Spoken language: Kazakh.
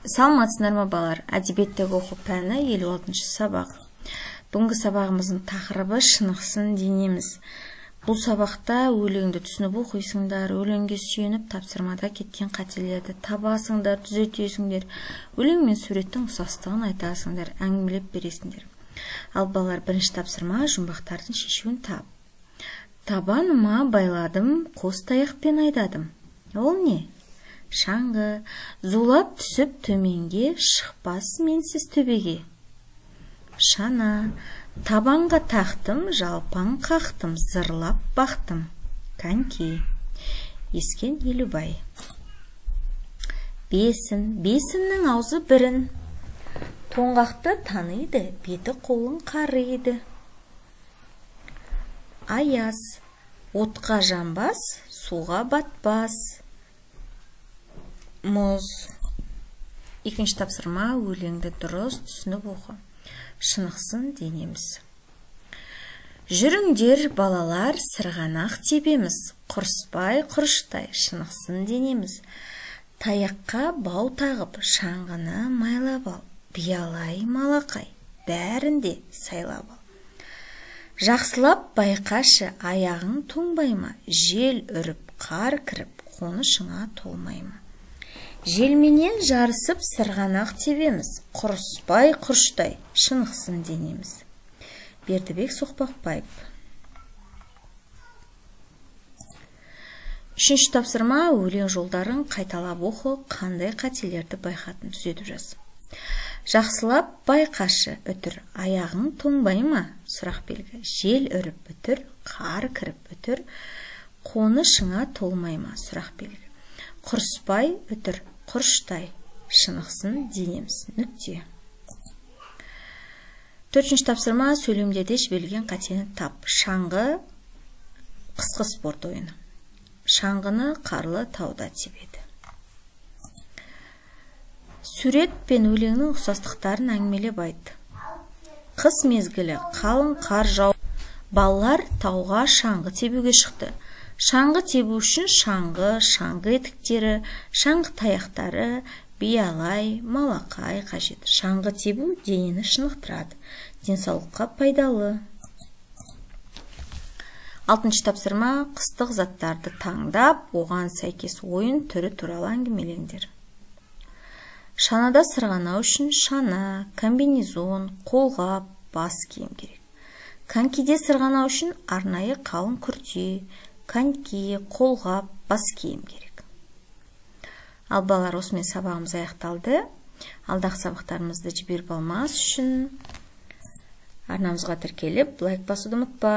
Саламатсыздар ма, балалар? Әдебиеттегі оқу пәні 56-шы сабақ. Бүгінгі сабағымыздың тақырыбы шынықсын денеміз. Бұл сабақта өлеңді түсініп оқисыңдар, өлеңге сүйеніп тапсырмада кеткен қателерді табасыңдар, түзетесіңдер, өлең мен суреттің ұқсастығын айтасыңдар, әңгімелеп бересіңдер. Ал балалар, бірінші тапсырма жұмбақтардың шешуін тап. Табаныма байладым, қос таяқпен айдадым. Ол не? Шаңғы. Зулап түсіп төменге, шықпас менсіз төбеге. Шана. Табанға тақтым, жалпаң қақтым, зырлап бақтым. Коньки. Ескен Елубай. Бесін. Бесіннің аузы бірін. Тоңғақты таниды, беті қолын қариды. Аяз. Отқа жанбас, суға батпас. Мұз. Екінші тапсырма өлеңді дұрыс түсініп оқы. Шынықсын денеміз. Жүріңдер, балалар, сырғанақ тебеміз. Құрыспай құрыштай шынықсын денеміз. Таяққа бау тағып, шаңғыны майлап ал. Биялай малақай, бәрін де сайлап ал. Жақсылап байқашы, аяғың тоңбай ма? Жел үріп, қар кіріп, қонышыңа толмай ма? Желменен жарысып сырғанақ тебеміз, құрыспай құрыштай шынықсын денеміз. Бердібек Соқпақбаев. Үшінші тапсырма өлең жолдарын қайталап оқы, қандай қателерді байқатын түзетіп жаз. Жақсылап байқашы, үтір, аяғың тоңбай ма? Сұрақ белгі. Жел үріп үтір, қар кіріп үтір, қонышыңа толмай ма? Сұрақ белгі. Құрыспай үтір, құрыштай шынықсын денеміз. Нүкте. Төртінші тапсырма сөйлемдерде жіберілген қатені тап. Шаңғы қысқы спорт ойыны. Шаңғыны қарлы тауда тебеді. Сурет пен өлеңнің ұқсастықтарын әңгімелеп айт. Қыс мезгілі қалың қар жауып, балалар тауға шаңғы тебуге шықты. Шаңғы тебу үшін шаңғы, шаңғы етіктері, шаңғы таяқтары, биялай, малақай қажет. Шаңғы тебу денені шынықтырады, денсаулыққа пайдалы. Алтыншы тапсырма қыстық заттарды таңдап, оған сәйкес ойын түрі туралы әңгімелеңдер. Шанада сырғанау үшін шана, комбинезон, қолғап, бас киім керек. Конькиде сырғанау үшін арнайы қалың күрте, коньки, қолғап, бас киім керек. Ал балалар, осымен сабағымыз аяқталды. Алдағы сабақтарымызды жіберіп алмас үшін арнамызға тіркеліп, лайк басуды ұмытпа.